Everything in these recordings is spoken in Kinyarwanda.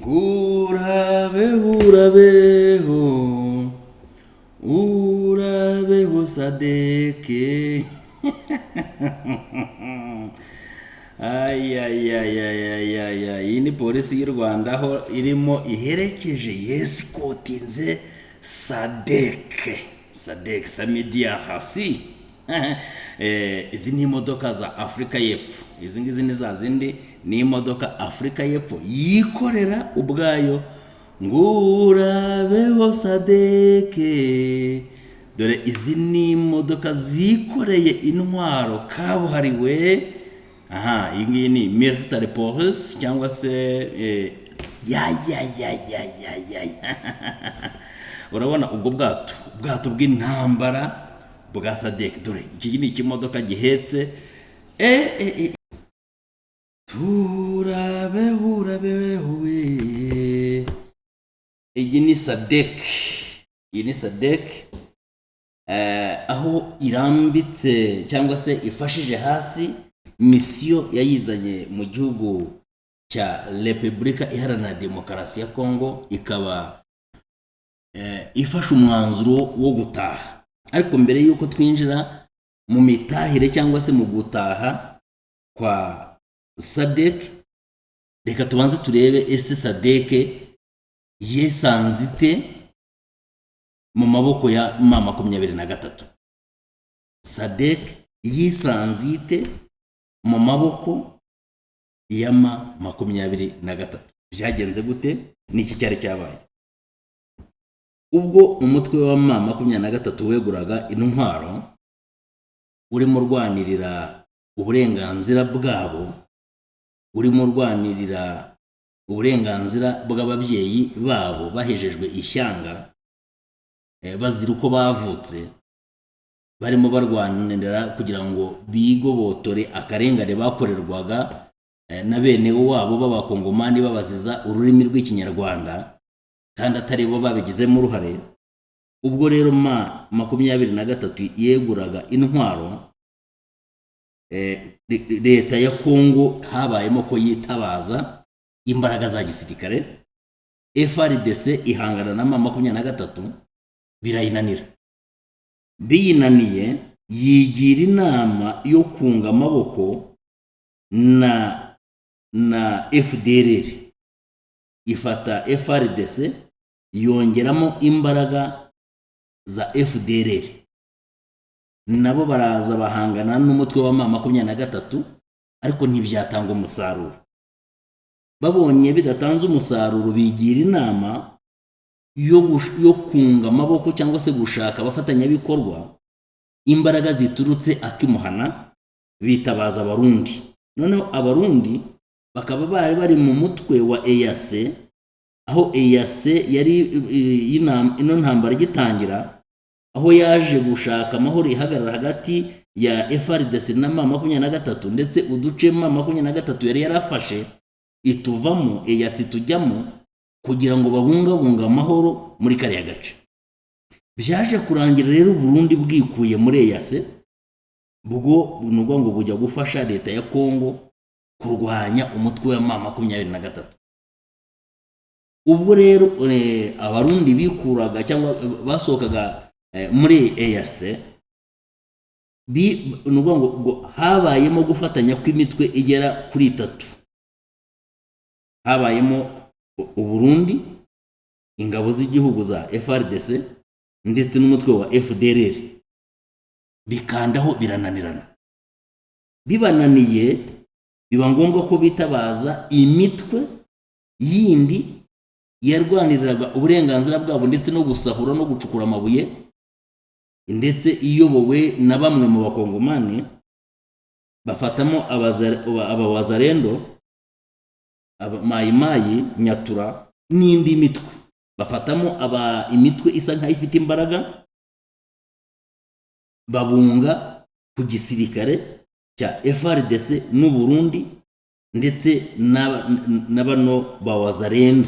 Urabeho, urabeho, urabeho SADC. Ayayayayayaya, iyi ni polisi y'u Rwanda aho irimo iherekeje yesikotinze SADC, SADC Samidia hasi. Izi ni imodoka za Afurika y'Epfo. Izi ngizi ni za zindi, ni imodoka Afurika y'Epfo yikorera ubwayo. Ngo urabeho SADC. Dore izi ni imodoka zikoreye intwaro kabuhariwe. Aha, iyi ngiyi ni military police cyangwa se ya ya ya ya ya ya ya. Urabona ubwo bwato, ubwato bw'intambara bwa SADC. Dore iki ni ikimodoka gihetse e, e. Turabeho, urabeho we. Iyi ni SADC, iyi ni SADC aho irambitse cyangwa se ifashije hasi misiyo yayizanye mu gihugu cya Repubulika Iharanira Demokarasi ya Kongo, ikaba ifashe umwanzuro wo gutaha. Ariko mbere y'uko twinjira mu mitahire cyangwa se mu gutaha kwa SADC, reka tubanze turebe ese SADC yesanze ite mu maboko ya M23? SADC yisanze ite mu maboko ya M23? Byagenze gute? Niki cyari cyabaye ubwo umutwe wa M23 weguraga intwaro, urimo urwanirira uburenganzira bwabo, urimo urwanirira uburenganzira bw'ababyeyi babo bahejejwe ishyanga, bazira uko bavutse, barimo barwanira kugira ngo bigobotore akarengane bakorerwaga na bene wabo b'Abakongomani, babaziza ururimi rw'Ikinyarwanda kandi atari bo babigizemo uruhare? Ubwo rero M23 yeguraga intwaro, leta ya Kongo habayemo ko yitabaza imbaraga za gisirikare. FARDC ihangana na M23 birayinanira. Biyinaniye, yigira inama yo kunga amaboko na FDLR. Ifata FARDC yongeramo imbaraga za FDLR, nabo baraza bahangana n'umutwe wa M23, ariko ntibyatanga umusaruro. Babonye bidatanze umusaruro, bigira inama yo kunga amaboko cyangwa se gushaka abafatanyabikorwa, imbaraga ziturutse akimuhana, bitabaza Abarundi. Noneho Abarundi bakaba bari bari mu mutwe wa EAC, aho EAC yari ino ntambara igitangira, aho yaje gushaka amahoro, ihagarara hagati ya FARDC na M23, ndetse uduce M23 yari yarafashe ituvamo, EAC tujyamo kugira ngo babungabunge amahoro muri kariya gace. Byaje kurangira rero Burundi bwikuye muri EAC, bwo ni ukuvuga ngo bujya gufasha leta ya Kongo kurwanya umutwe wa M23. Ubwo rero Abarundi bikuraga cyangwa basohokaga muri EAC, ni ukuvuga ngo habayemo gufatanya kw'imitwe igera kuri itatu. Habayemo Uburundi, ingabo z'igihugu za FARDC ndetse n'umutwe wa FDLR. Bikandaho birananirana. Bibananiye, biba ngombwa ko bitabaza imitwe yindi yarwaniriraga uburenganzira bwabo ndetse no gusahura no gucukura amabuye, ndetse iyobowe na bamwe mu Bakongomani. Bafatamo Abawazalendo, Mayimayi, Nyatura n'indi mitwe. Bafatamo aba imitwe isa nkaho ifite imbaraga, babunga ku gisirikare cya FARDC n'u Burundi ndetse na bano ba Wazalendo,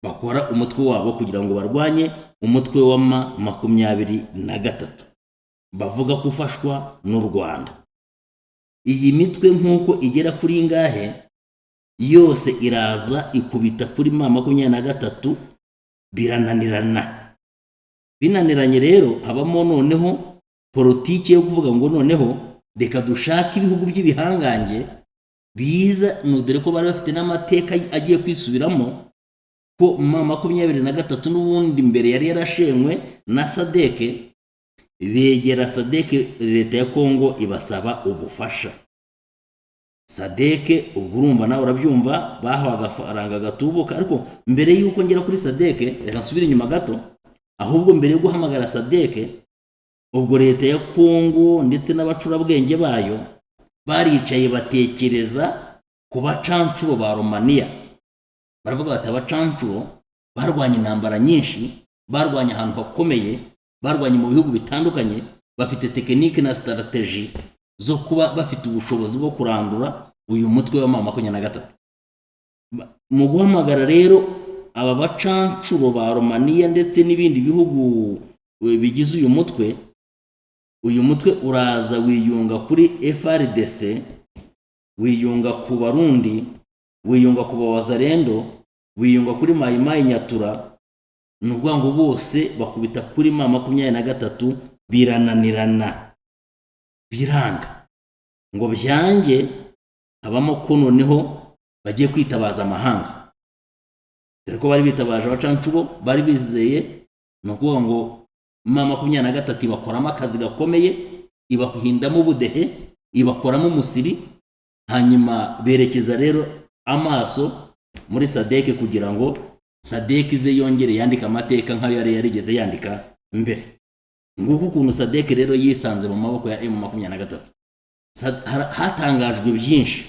bakora umutwe wabo kugira ngo barwanye umutwe wa M23 bavuga ko ufashwa n'u Rwanda. Iyi mitwe nk'uko igera kuri ingahe? Yose iraza ikubita kuri M23, birananirana. Binaniranye rero, habamo noneho politiki yo kuvuga ngo noneho reka dushake ibihugu by'ibihangange biza, dore ko bari bafite n'amateka agiye kwisubiramo, ko M23 n'ubundi mbere yari yarashenywe na SADC. Begera SADC, leta ya Kongo ibasaba ubufasha. SADC, ubwo urumva nawe urabyumva, bahawe agafaranga gatubuka. Ariko mbere y'uko ngera kuri SADC, reka nsubire inyuma gato. Ahubwo mbere yo guhamagara SADC, ubwo leta ya Kongo ndetse n'abacurabwenge bayo baricaye batekereza ku bacancuro ba Romaniya. Baravuga bati: "Abacancuro barwanya intambara nyinshi, barwanya ahantu hakomeye, barwanye mu bihugu bitandukanye, bafite technique na stratégie zo kuba bafite ubushobozi bwo kurandura uyu mutwe wa M23." Mu guhamagara rero aba bacancuro ba Romaniya ndetse n'ibindi bihugu bigize uyu mutwe, uyu mutwe uraza wiyunga kuri FARDC, wiyunga ku Barundi, wiyunga ku Bawazarendo, wiyunga kuri Mayimayi Nyatura. Ni ukuvuga ngo bose bakubita kuri M23, birananirana, biranga. Ngo byange, habamo ko noneho bagiye kwitabaza amahanga, dore ko bari bitabaje abacancuro bari bizeye. Ni ukuvuga ngo M23 ibakoramo akazi gakomeye, ibahindamo ubudehe, ibakoramo umusiri. Hanyuma berekeza rero amaso muri SADC kugira ngo SADC ize yongere yandike amateka nk'ayo yari yarigeze yandika mbere. Nguko ukuntu SADC rero yisanze mu maboko ya M23. Hatangajwe byinshi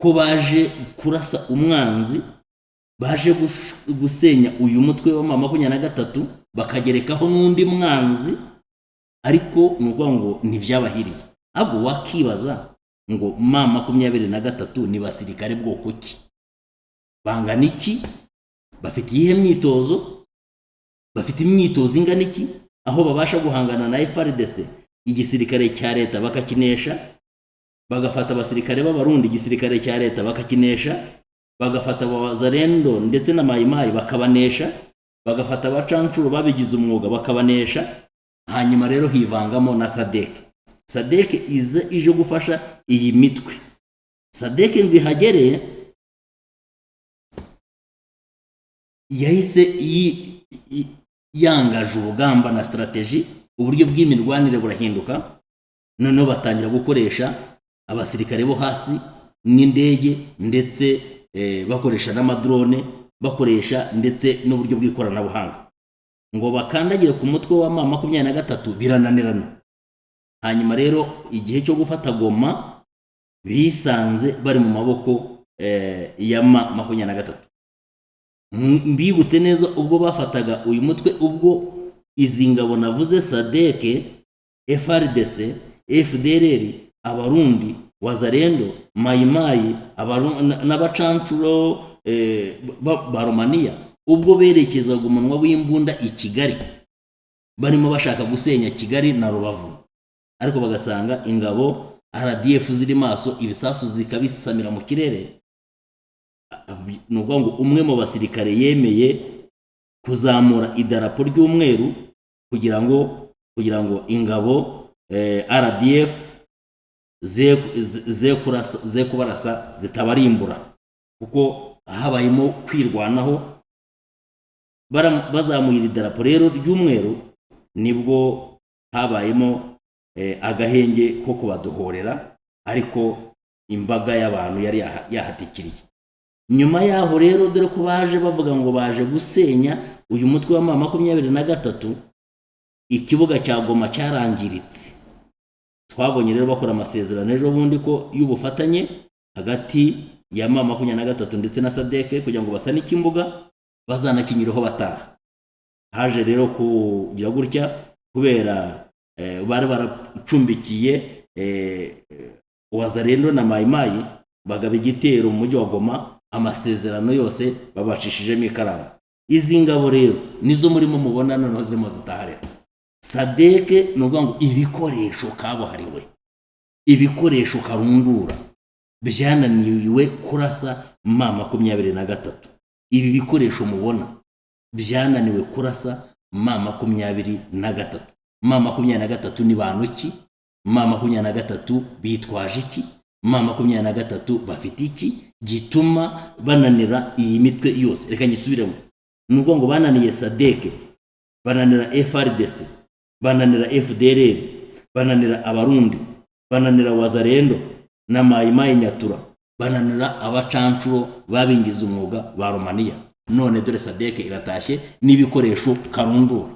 ko baje kurasa umwanzi, baje gusenya uyu mutwe wa M23, bakagerekaho n'undi mwanzi. Ariko ni ukuvuga ngo ntibyabahiriye. Ahubwo wakibaza ngo M23 ni basirikare bwoko ki? Bangana iki? Bafite iyihe myitozo? Bafite imyitozo ingana iki, aho babasha guhangana na FARDC, igisirikare cya leta, bakakinesha, bagafata abasirikare b'Abarundi, igisirikare cya leta, bakakinesha, bagafata Abazarendo ndetse na Mayimayi bakabanesha, bagafata abacancuro babigize umwuga bakabanesha? Hanyuma rero hivangamo na SADC. SADC iza ije gufasha iyi mitwe. SADC ngo ihagere, yahise yangaje urugamba na stratégie, uburyo bw'imirwanire burahinduka. Noneho batangira gukoresha abasirikare bo hasi n'indege, ndetse bakoresha n'amadrone, bakoresha ndetse n'uburyo bw'ikoranabuhanga ngo bakandagire ku mutwe wa M23, birananirana. Hanyuma rero igihe cyo gufata Goma, bisanze bari mu maboko ya M23. Mbibutse neza, ubwo bafataga uyu mutwe, ubwo izi ngabo navuze, SADC, FARDC, FDLR, Abarundi, Wazarendo, Mayimayi, n'abacancuro ba Romaniya, ubwo berekezaga umunwa w'imbunda i Kigali, barimo bashaka gusenya Kigali na Rubavu, ariko bagasanga ingabo RDF ziri maso, ibisasu zikabisamira mu kirere. Ni ukuvuga ngo umwe mu basirikare yemeye kuzamura idarapo ry'umweru kugira ngo ingabo RDF ze kubarasa, zitabarimbura, kuko habayemo kwirwanaho. Bazamuye iri darapo rero ry'umweru, nibwo habayemo agahenge ko kubadohorera, ariko imbaga y'abantu yari yahatikiriye. Nyuma yaho rero, dore ko baje bavuga ngo baje gusenya uyu mutwe wa M23, ikibuga cya Goma cyarangiritse. Twabonye rero bakora amasezerano ejo bundi ko y'ubufatanye hagati ya M23 ndetse na SADC kugira ngo basane ikimbuga bazanakinyuraho bataha. Haje rero kugira gutya kubera bari baracumbikiye Wazarendo na Mayimayi, bagaba igitero mu mujyi wa Goma, amasezerano yose babacishijemo ikaramu. Izi ngabo rero nizo murimo mubona noneho zirimo zitaha. Rero SADC, ni ukuvuga ngo ibikoresho kabuhariwe, ibikoresho karundura. Byananiwe kurasa M23. Ibi bikoresho mubona byananiwe kurasa M23. M23 ni bantu ki? M23 bitwaje iki? M23 bafite iki gituma bananira iyi mitwe yose? Reka nyisubiremo. Ni ukuvuga ngo bananiye SADC, bananira FARDC, bananira FDLR, bananira Abarundi, bananira Wazalendo na Mayi Mayi Nyatura, bananira abacancuro babingize umwuga ba Romaniya. None dore SADC iratashye n'ibikoresho karundura.